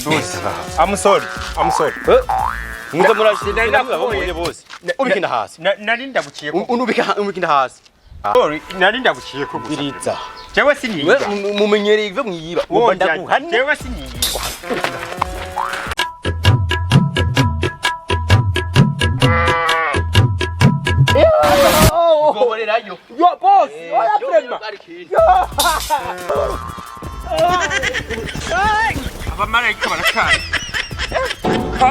Boss, I'm sorry. I'm sorry. Muza murashira Nari mubonye bose. Ubikina hasi. Nari ndaguciye ko. Unubika, unubikina hasi. Sorry, nari ndaguciye ko gusa. Biriza. Jewe We siniba. mumenyereye ivyo mwiba. Wowe Ndaguhane. Jewe siniba. Ugoborerayo. Yo boss, oya vraiment. Abamarayika baracana. Ha?